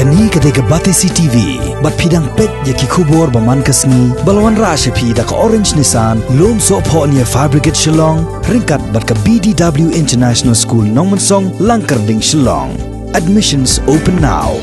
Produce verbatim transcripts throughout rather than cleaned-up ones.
Kane ka dei ka Batesi T V, bad phi dang peit ïa ki khubor ba man ka sngi, ba la wanrah sha phi da ka Orange Nissan, Lumsohphoh near Fire Brigade Shillong, ryngkat bad ka B D W International School Nongmensong, Langkyrding, Shillong. Admissions open now.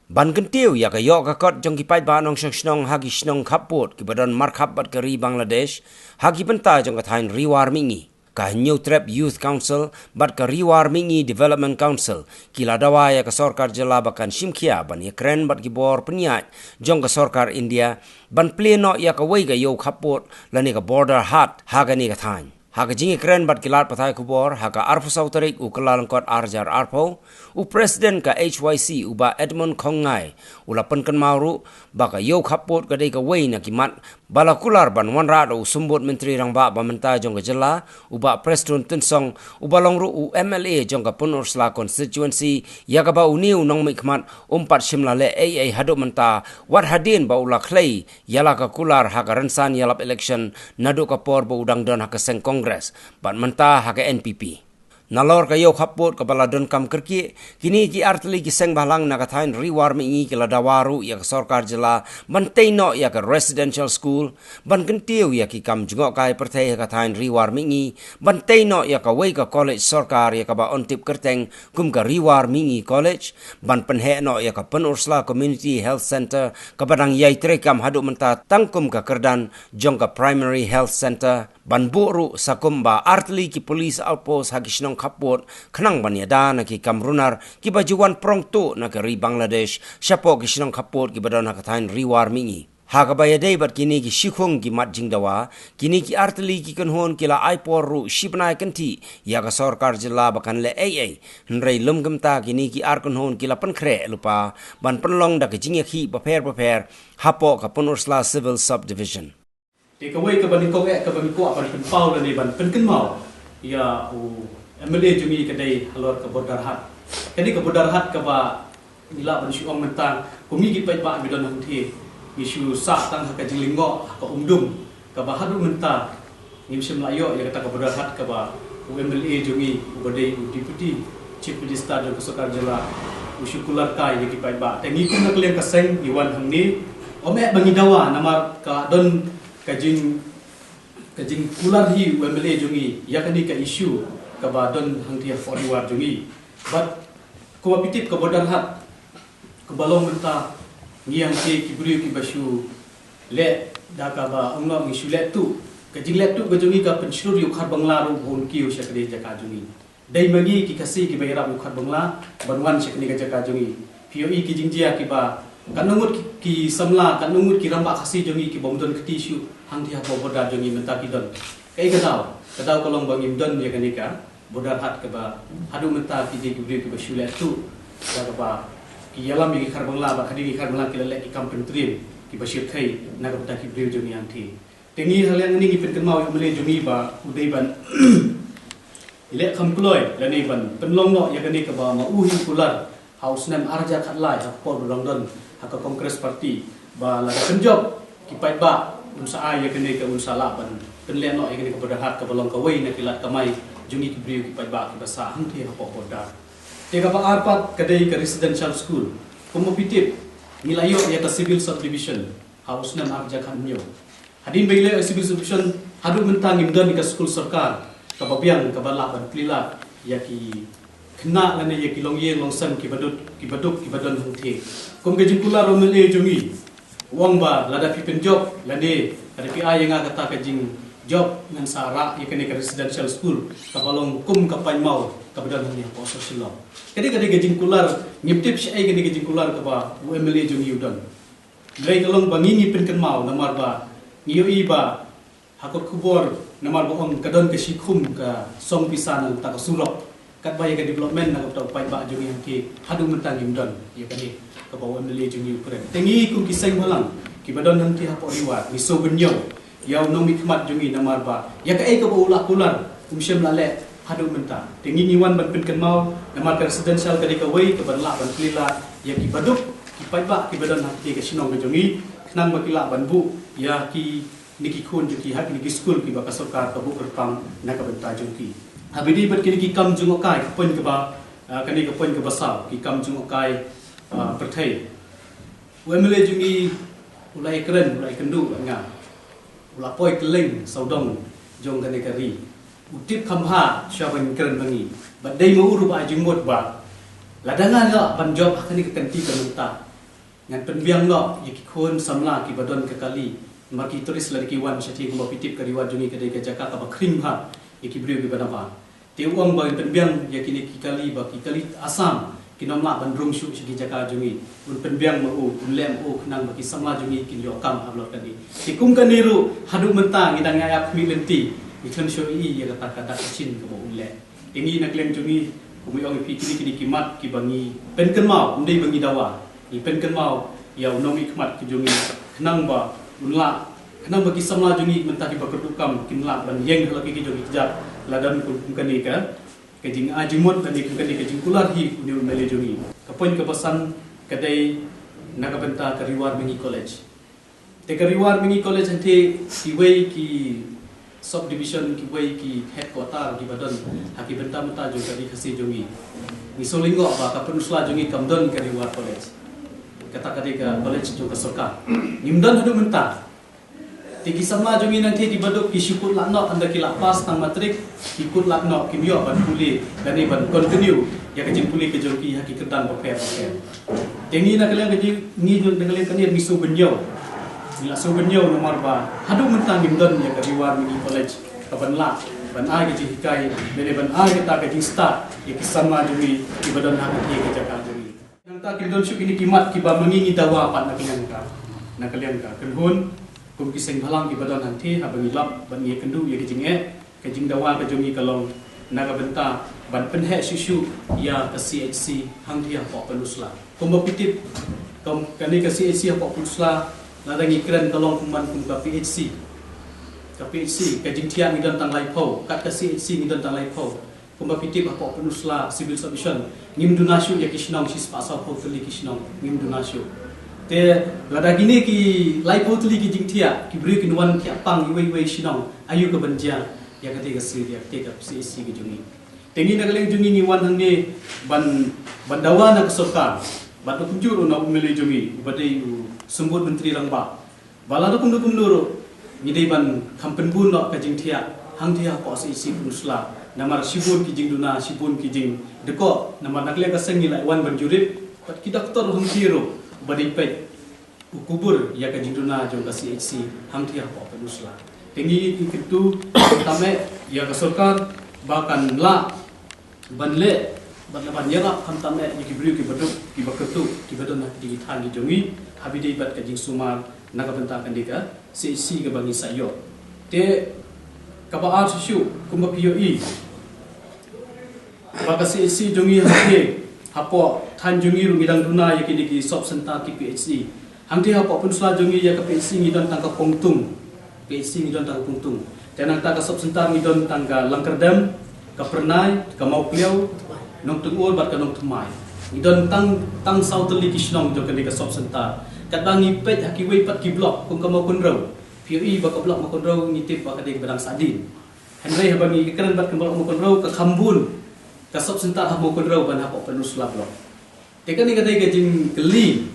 Ban kyntiew ïa ka ïoh ka kot jong ki paidbah nongshong shnong ha ki shnong khappud kiba don markhap bad ka ri Bangladesh, ha ki bynta jong ka thaiñ Ri War Mihngi, ka Hynñiewtrep Youth Council bad ka Ri War Mihngi Development Council ki la dawa ïa ka sorkar jylla ba kan shim khia ban ïakren bad ki bor pynïaid jong ka sorkar India ban plie noh ïa kawei ka ïew khappud lane ka border haat ha kane ka thaiñ. Ha ka jingïakren bad ki lad pathai khubor ha ka arphew saw tarik u Kyllalyngkot arhajar arphew, u President ka H Y C u Bah Edmund Khongngay u la pynkynmaw ruh ba ka ïew khappud ka dei kawei na ki mat ba la kular ban wanrah da u Symbud Myntri Rangbah ba mynta jong ka jylla, u Bah Prestone Tynsong, uba long ruh u M L A jong ka Pynursla Constituency, ïa kaba une u nongmihkhmat um pat shym la leh ei ei haduh mynta, wat hadien ba u la khlei ïa la ka kular ha ka rynsan ïalap election naduh ka por ba u dang don ha ka seng Congress bad mynta ha ka N P P. Nalor ka ïew khappud kaba la donkam kyrkieh, kine ki artylli ki seng bhalang na ka thaiñ Ri War Mihngi ki la dawa ruh ïa ka sorkar jylla ban tei noh ïa ka residential school, ban kyntiew ïa ki kam jngohkai pyrthei ha ka thaiñ Ri War Mihngi, ban tei noh ïa kawei ka college sorkar ïa kaba yn tip kyrteng kum ka Ri War Mihngi College, ban pynheh noh ïa ka Pynursla Community Health Centre kaba dang ïai treikam haduh mynta tang kum ka kyrdan jong ka Primary Health Centre, ban buh ruh sa kumba artylli ki police outpost ha ki shnong khappud khnang ban ïada na ki kam runar kiba ju wan prong tuh na ka ri Bangladesh shapoh ki shnong khappud kiba don ha ka thaiñ Ri War Mihngi. Ha kaba ïadei bad kine ki shikhung ki mat jingdawa, kine ki artylli ki kynhun ki la ai por ruh shi bnai kynthih ïa ka sorkar jylla ba kan leh ei ei, hynrei lym kumta kine ki ar kynhun ki la pynkhreh lypa ban pynlong da ka jingïakhih bapher bapher hapoh ka Pynursla Civil Subdivision. Te kawei kaba nyngkong eh kaba ngi kwah ban pynpaw lane ban pynkynmaw ïa u M L A jong ngi ka dei halor ka border haat. Ka dei ka border haat kaba ngi lah ban shu ong mynta, kum ngi ki paidbah ngi don hangthie, ngi shu sah tang ha ka jinglyngngoh ha ka umdum, kaba haduh mynta ngim shym la ïoh ïa kata ka border haat kaba u M L A jong ngi uba dei u Deputy Chief Minister jong ka sorkar jylla u shu kular kai ïa ki paidbah. Te ngi kum na ka liang ka seng ngi wan hangne, ym eh ba ngi dawa namar ka don ka jing, ka jingkular hi u M L A jong ngi ïa kane ka issue kaba don hangthie ha Ri War jong ngi. Bad kumba phi tip ka border haat kaba long mynta, ngi hangthie ki briew kiba shu leh da kaba ong noh ngi shu leh tuh. Ka jingleh tuh ka jong ngi ka pynshlur ïa u Khar Bangla ruh ba un kiew sha kane ka jaka jong ngi. Dei ma ngi ki Khasi kiba ïarap ïa u Khar Bangla ban wan sha kane ka jaka jong ngi. Phi ïohi ki jingjia kiba katno ngut ki, ki samla, katno ngut ki rangbah Khasi jong ngi kibym don kti shuh hangthie hapoh border jong ngi mynta ki don. Kaei ka daw? Ka daw ka long ba ngim don ïa kane ka border haat kaba haduh mynta ki dei ki briew kiba shu leh tuh da kaba ki ïalam ïa ki Khar Bangla, bad hadien ki Khar Bangla ki la leh ki kam pyntriem kiba shyrkhei na ka bynta ki briew jong ngi hangthie. Te ngi ha liang ngi pynkynmaw ïa u M L A jong ngi ba u dei ban leh kham kloi lane ban pynlong noh ïa kane kaba ma u hi u kular ha u snem arhajar khatlai ha ka por ba u dang don ha ka Congress Party, ba lada pynjop ki paidbah un sa ai ïa kane ka, un sa lah ban pynleh noh ïa kane ka border haat kaba long kawei na ki lad kamai jong ngi ki briew ki paidbah kiba sah hangthie hapoh border. Te kaba ar pat ka dei ka residential school. Kumba phi tip, ngi la ïoh ïa ka civil subdivision ha u snem arhajar khathynñiew. Hadien ba ngi la ïoh ïa ka civil subdivision, haduh mynta ngim don ïa ka skul sorkar kaba biang kaba lah ban plie lad ïa ki khynnah lane ïa ki longïing longsem kiba duk, kiba duk kiba don hangthie. Kum ka jingkular u M L A jong ngi u ong ba lada phi pynjop lane lada phi ai ïa nga kata ka jingjop, ngan sa rah ïa kane ka residential school kaba long kum ka paidmaw kaba don hangne hapoh sor Shillong. Ka dei, ka dei ka jingkular, ngim tip shaei kane ka jingkular kaba u M L A jong ngi u don. Hynrei ka long ba ngi, ngi pynkynmaw namar ba ngi ïohi ba ha ka khubor namar ba ong ka don ka shikhum ka song pisa na ka bynta ka surok, katba ïa ka development na ka bynta u paidbah jong ngi hangthie haduh mynta ngim don ïa kane kaba u M L A jong ngi u kren. Te ngi kum ki seng bhalang kiba don hangthie hapoh Ri War ngi sngewbha ban ïoh ïa u nongmihkhmat jong ngi namar ba ïa kaei kaba u la kular um shym la leh haduh mynta. Te ngi, ngi wan ban pynkynmaw namar ka residential ka dei kawei kaban lah ban plie lad ïa kiba duk ki paidbah kiba don hangthie ka shnong ka jong ngi, khnang ba ki lah ban buh ïa kine ki khun jong ki ha kine ki skul kiba ka sorkar ka buh kyrpang na ka bynta jong ki. Haba ïadei bad kine ki kam jngohkai, ka point kaba Ah, kane ka point kaba saw, ki kam jong u kai, ah, pyrthei. U M L A jong ngi u la ïakren, u la ïakynduh bad nga. U la poi kylleng sawdong jong kane ka ri. U tip kham bha shuwa ban kren bad ngi. Bad dei ma u ruh ba ai jingmut ba lada nga lah ban jop ha kane ka kynti ka mynta, ngan pynbiang noh ïa ki khun samla kiba don ka kali. Namar ki tourist lada ki wan shatei, kumba phi tip ka Ri War jong ngi ka dei ka jaka kaba khring bha ïa ki briew kiba na bha. Te u ong ba un pynbiang ïa kine ki kali, ba ki kali Assam kin ym lah ban rung shuh sha ki jaka jong ngi. Un pynbiang ma u, un leh ma u khnang ba ki samla jong ngi kin ïoh kam halor kane. Te kum kane ruh haduh mynta ngi dang ïa ïap khmih lynti, ngi khlem shu ïohi ïa kata ka dak ka shin kaba un leh. Te ngi na ka liang jong ngi, kum u ong ïa phi, kine, kine ki mat kiba ngi pynkynmaw, ym dei ba ngi dawa. Ngi pynkynmaw ïa u nongmihkhmat ka jong ngi khnang ba un lah, khnang ba ki samla jong ngi mynta kiba kyrduh kam kin lah ban ïeng halor ki jong ki kjat, la don kum, kum kane ka, ka jingai jingmut lane kum kane ka jingkular hi une u M L A jong ngi. Ka point kaba san ka dei na ka bynta ka Ri War Mihngi College. Te ka Ri War Mihngi College, hangtei kiwei ki subdivision, kiwei ki headquarter kiba don ha ki bynta bynta jong ka Ri Khasi jong ngi. Ngi shu lyngngoh ba ka pynusla jong ngi kam don ka Ri War College. Kata ka dei ka college jong ka sorkar. Ngim don haduh mynta. Te ki samla jong ngi nangtei kiba duk ki shu kut lad noh, ynda ki la pass tang matric, ki kut lad noh, kim ïoh ban pule lane ban continue ïa ka jingpule ka jong ki ha ki kyrdan bapher bapher. Te ngi na ka liang ka jing, ngi na ka liang ka niam ngi sngewbynñiew. Ngi la sngewbynñiew namar ba haduh mynta ngim don ïa ka Ri War Mihngi College kaban lah ban ai ka jinghikai lane ban ai kata ka jingstad ïa ki samla jong ngi kiba don ha kata ka jaka jong ngi. Nangta kim don shuh kine ki mat kiba ma ngi ngi dawa pat na ka liang ka, na ka liang ka kynhun, kum ki seng bhalang kiba don hangtei, haba ngi lap bad ngi ïakynduh ïa ka jingeh, ka jingdawa ka jong ngi ka long na ka bynta ban pynheh shuh shuh ïa ka C H C hangtei hapoh Pynursla. Kumba phi tip, kum kane ka C H C hapoh Pynursla, lada ngi kren ka long kum man kum ka P H C. Ka P H C, ka jingthiah ngi don tang laiphew, kat ka C H C ngi don tang laiphew. Kumba phi tip hapoh Pynursla Civil Subdivision, ngim duna shuh ïa ki shnong shispah sawphew tylli ki shnong, ngim duna shuh. Te lada kine ki laiphew tylli ki jingthiah, ki briew kin wan thiah pang iwei iwei shnong, aïu kaban jia ïa kata ka C, ïa kata ka C H C ka jong ngi. Te ngi na ka liang jong ngi ngi wan hangne ban, ban dawa na ka sorkar, bad kumjuh ruh na u M L A jong ngi uba dei u Symbud Myntri Rangbah. Ba lada kumno kumno ruh ngi dei ban kham pynbun noh ka jingthiah hangtei hapoh C H C Pynursla. Namar shibun ki jingduna, shibun ki jingdkoh. Namar na ka liang ka seng ngi la wan ban jurip bad ki doktor hangtei ruh ba dei peit u kubur ïa ka jingduna jong ka C H C hangtei hapoh Pynursla. Te ngi, ngi kyntu tam eh ïa ka sorkar ba kan lah ban leh, ban, ban ïarap khamtam eh ïa ki briew kiba duk, kiba kyrduh, kiba don ha ki thaiñ ki jong ngi, ha ba ïadei bad ka jingsumar na ka bynta kane ka C H C kaba ngi sa ïoh. Te kaba ar shuh shuh, kumba phi ïohi ba ka C H C jong ngi hangtei hapoh thaiñ jong ngi ruh ngi dang duna ïa kine ki sub center ki P H C. Hangtei hapoh Pynursla jong ngi ïa ka P H C ngi don tang ka Pongtung. P H C ngi don tang ka Pongtung. Te nangta ka sub center ngi don tang ka Langkyrdem, ka Pyrnai, ka Mawkliaw, Nongtyngur bad ka Nongthymmai. Ngi don tang, tang saw tylli ki shnong jong kane ka sub center. Katba ngi peit ha kiwei pat ki block kum ka Mawkynrew. Phi ïohi ba ka block Mawkynrew ngi tip ba ka dei kaba dang sahdien. Hynrei haba ngi kren bad ka block Mawkynrew ka kham bun ka sub center ha Mawkynrew ban hapoh Pynursla block. Te kane ka dei ka jingkylli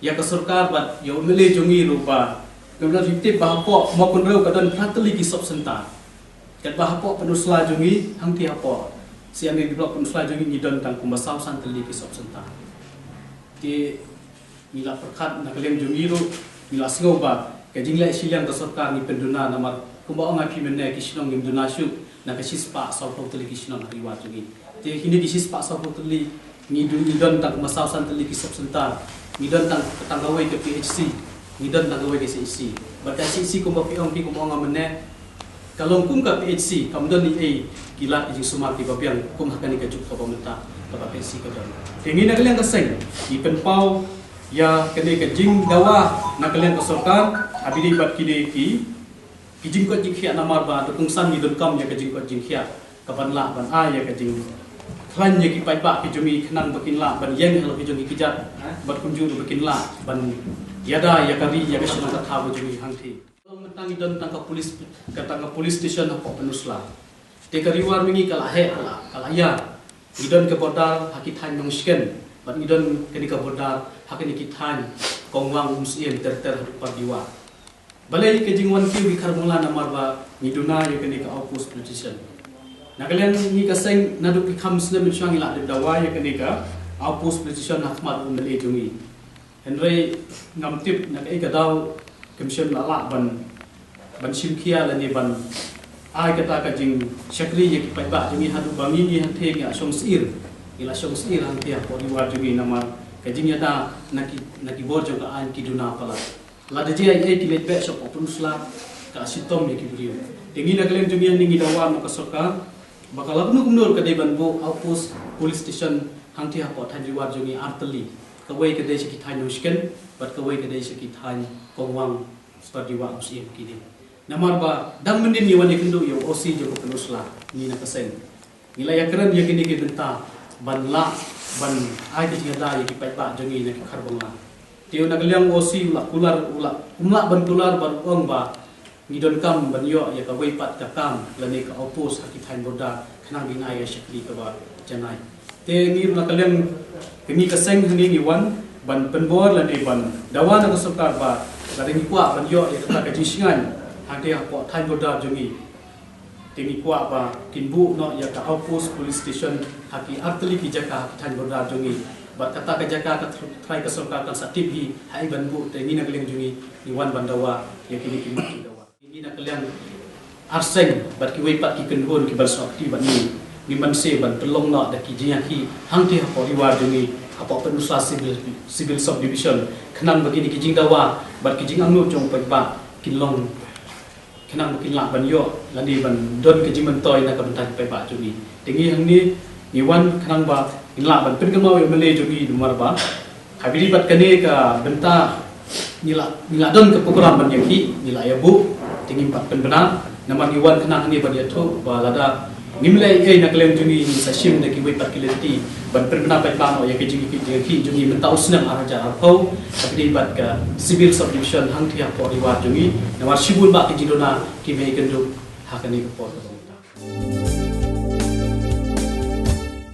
ïa ka sorkar bad ïa u M L A jong ngi ruh ba, ka bynta phi tip ba hapoh Mawkynrew ka don phra tylli ki sub center. Katba hapoh Pynursla jong ngi, hangtei hapoh C R D block Pynursla jong ngi ngi don tang kumba saw san tylli ki sub center. Te ngi la pyrkhat na ka liang jong ngi ruh, ngi la sngew ba ka jingleh shiliang ka sorkar ngi pynduna namar kumba ong ïa phi mynne ki shnong ngim duna shuh na ka shispah sawphew tylli ki shnong ha Ri War jong ngi. Te kine ki shispah sawphew tylli ngi don, ngi don tang kumba saw san tylli ki sub center, ngi don tang, tang kawei ka P H C, ngi don tang kawei ka C H C. Bad ka C H C kumba phi ong, phi kumba ong mynne, ka long kum ka P H C, kam don ei ei ki lad ki jingsumar kiba biang kum ha kane ka juk kaba mynta kaba P H C ka don. Te ngi na ka liang ka seng ngi pynpaw ïa kane ka jingdawa na ka liang ka sorkar ha ba ïadei bad kine ki, ki jingkoit jingkhiah namar ba da kongsan ngi donkam ïa ka jingkoit jingkhiah kaban lah ban ai ïa ka jingkhlaiñ ïa ki paidbah ki jong ngi khnang ba kin lah ban ïeng halor ki jong ki kjat, eh, bad kumjuh ruh ba kin lah ban ïada ïa ka ri ïa ka shnong ka thaw ka jong ngi hangtei. Mynta ngi don tang ka police, ka tang ka police station hapoh Pynursla. Te ka Ri War Mihngi ka la heh, ka la, ka la ïar. Ngi don ka border ha ki thaiñ Nongshken bad ngi don kane ka border ha kine ki thaiñ Kongwang, Umsyiem, ter ter haduh Pardiwah. Balei ka jingwan kiew ki Kharbangla? Namar ba ngi duna ïa kane ka outpost police station. Na ka liang ngi ka seng naduh ki kham snem mynshuwa ngi la dep dawa ïa kane ka outpost police station ha khmat u M L A jong ngi. Hynrei ngam tip na kaei ka daw kam shym la lah ban, ban shim khia lane ban ai kata ka jingshakri ïa ki paidbah jong ngi haduh ba ngi ngi hangtei ngi la shong syier, ngi la shong syier hangtei hapoh Riwar jong ngi namar ka jingïada na ki, na ki bor jong ka aiñ ki duna palat. Lada jia ei ei ki leit beh sha pok pynusla ka shitom ïa ki briew. Te ngi na ka liang jong ngi ngi dawa na ka sorkar ba ka la kumno kumno ka dei ban buh outpost police station hangtei hapoh thaiñ Riwar jong ngi artylli. Kawei ka dei sha ki thaiñ Nongshken bad kawei ka dei sha ki thaiñ Kongwang, Pardiwah, Umsyiem kine. Namar ba dang mynnin ngi wan ïakynduh ïa u O C jong ka pynusla ngi na ka seng. Ngi la ïakren ïa kine ki bynta ban lah ban ai ka jingïada ïa ki paidbah jong ngi na ki Kharbangla. Te u na ka liang u O C u la kular, u la, um lah ban kular bad u ong ba ngi donkam ban ïoh ïa kawei pat ka kam lane ka outpost ha ki thaiñ border khnang ba ngin ai ïa shakri kaba janai. Te ngi ruh na ka liang ka ngi ka seng hangne ngi wan ban pynbor lane ban dawa na ka sorkar ba lada ngi kwah ban ïoh ïa kata ka jingshngaiñ hangtei hapoh thaiñ border jong ngi. Te ngi kwah ba kin buh noh ïa ka outpost police station ha ki artylli ki jaka ha ki thaiñ border jong ngi. Bad kata ka jaka ka thr-, trai ka sorkar kan sa tip hi ha ei ban buh, te ngi na ka liang jong ngi ngi wan ban dawa ïa kine ki mat ki dawa. Ngi na ka liang arseng bad kiwei pat ki kynhun ki ban sngewthuh bad ngi, ngi mynse ban pynlong noh da ki jingïakhih hangtei hapoh Riwar jong ngi, hapoh pynusla civil, civil subdivision, khnang ba kine ki jingdawa bad ki jingangnud jong u paidbah kin long, khnang ba kin lah ban ïoh lane ban don ka jingmyntoi na ka bynta ki paidbah jong ngi. Te ngi hangne ngi wan khnang ba ngin lah ban pynkynmaw ïa u M L A jong ngi namar ba ha bynta bad kane ka bynta ngi la, ngi la don ka program ban ïakhih, ngi la ïa buh, te ngim pat pynbna. Namar ngi wan khnang hangne ban ïathuh ba lada ngim leh ei ei na ka liang jong ngi, ngi sa shim da kiwei pat ki lynti ban pynbna paidbah noh ïa ka jingïakhih, jingïakhih jong ngi mynta u snem ar hajar arphew ha bynta bad ka civil subdivision hangtei hapoh Riwar jong ngi. Namar shibun bah ki jingduna kiba ïakynduh ha kane ka por kaba mynta.